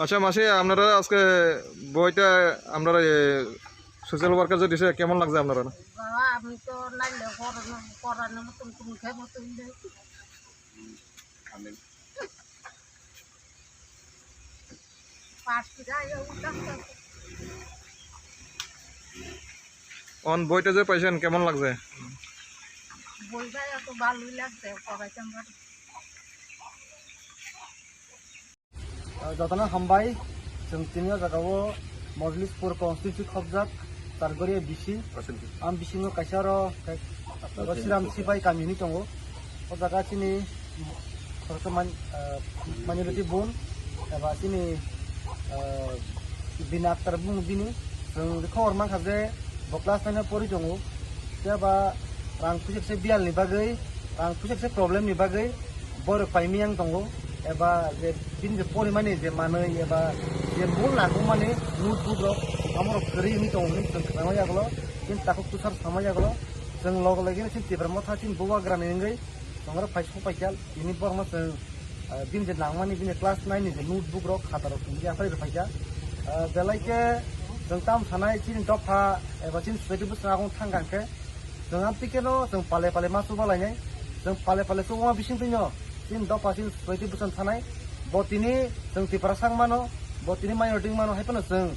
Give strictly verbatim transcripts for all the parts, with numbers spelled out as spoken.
আচ্ছা মাসি, আপনারা আজকে বইটা আপনারা, এ, সোশ্যাল ওয়ার্কার যে দিছে, কেমন লাগছে আপনারা? বাবা, আমি তো নাইলে পড়ানো, পড়ানোর মতন কোনো ক্ষমতা নেই। আমি পাঁচ টাকা ইয়ে উঠলাম তো। অন বইটা যে পাইছেন, কেমন লাগছে? বইটা এত ভালোই লাগছে, পড়াইতাম পারি। Jotono hambai, chwng tini o jaga o Mojlispur constituency khobjak Targoria bisi. Ang bisingo kaisa aro, aro Siram Sipai kami hinwi tongo. O jaga chini khoroksa man-, ah, minority bun, eba chini, ah, Bina Akhtar bung bini. Chwng khobor mankha je bo class nine o pori tongo. Phiya ba rang puisa kisa biyal ni bagwi, rang puisa kisa problem ni bagwi borok paimiyang tongo, eba je bini je porimani je manwi eba je mul nangkukmani notebook rok amorok kwrwi wngwi tongo hinwi chwng khwnama yagulo, chini takhuk tusar sama yagulo, chwng log logino chini Tipra Motha chini Bubagra ni wngwi chwng oro phai sokphaikha, tini borokno chwng ah, bini je nangmani bini class nine ni je notebook rok, khata rok tong ya phai rok phaikha. Ah, belai khe chwng tam sanai chini dopha eba chini society bwskango thang kang khe chwng amtwi kheno chwng pale pale ma chuba lainai. Chwng pale pale chubama bising twino chini dopha chini society bwskan thanai. Bo tini chwng Tiprasa wng mano, bo tini minority wng mano, hai phano chwng,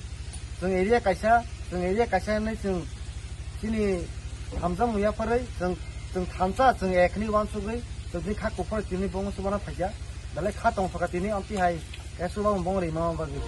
chwng area kaisa, chwng area kaisa hinwi chwng chini hamjakmung yapharwi chwng, chwng thansa, chwng ek hinwi uansugwi chwng tini kha kuphur tini bongni chubana phaikha. Belai kha tongthokha tini amtwi hai kaisa bongni rimani bagwi.